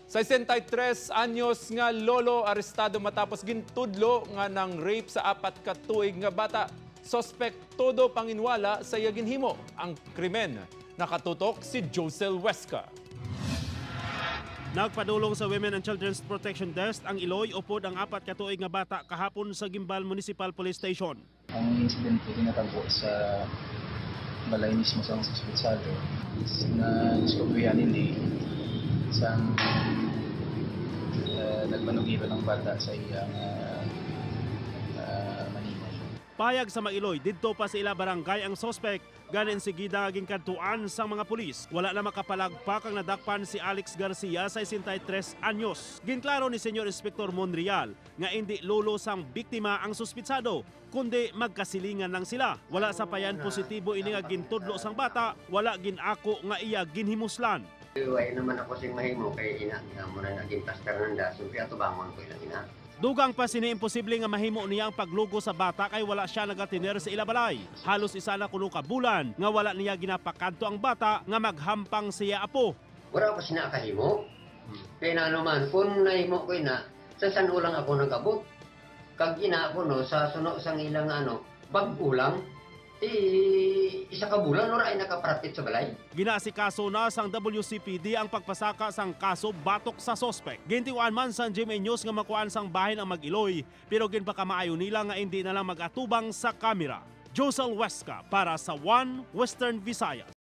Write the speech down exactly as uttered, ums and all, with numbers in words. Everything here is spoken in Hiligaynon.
Sesenta y tres anyos nga lolo arestado matapos gintudlo nga nang-rape sa apat ka tuig nga bata. Suspek todo panginwala sa iya ginhimo. Ang krimen, nakatutok si Josel Huesca. Nagpadulong sa Women and Children's Protection Desk ang Iloy upod ang apat ka tuig nga bata kahapon sa Guimbal Municipal Police Station. Ang insidente ginatabo sa balay mismo sang suspetsado. Na diskubrihan ini sang, ah, nagmanugiban ang bata sa iyang, ah, ah, maninay. Pahayag sa mga Iloy, didto pa sa ila barangay ang suspek, gani insigida nga ginkadtuan sang mga pulis. Wala na makapalagpak ang nadakpan si Alex Garcia, sesenta y tres anyos. Ginklaro ni Senior Inspector Monreal nga indi lolo sang biktima ang suspitsado, kundi magkasilingan lang sila. Wala sapayan positibo ini nga gintudlo sang bata, wala gin-ako nga iya ginhimuslan. Wala naman ako sing mahimo kay ina, amo na naging pastor ng dason, kaya tubangon ko ilang ina. Dugang pa sini, imposible nga mahimo niya ang paglugo sa bata kay wala sia nagatiner sa ila balay. Halos isa na kuno ka bulan nga wala niya ginapakadto ang bata nga maghampang siya apo. Wala ko sina kahimo. Kay nano man, kung nahimo ko ina, sa san-o lang ako nag-abot. Kag ina ko, no, sa suno sang ilang, ano, bag-o lang, ti isa ka bulan, wala ay nakaparapit sa balay. Ginaasikaso na sang W C P D ang pagpasaka sang kaso batok sa suspek. Gintiwan man sang G M A News nga makuhaan sang bahin ang mag-Iloy, pero ginpakamaayo nila nga indi na lang mag-atubang sa kamera. Josel Huesca para sa One Western Visayas.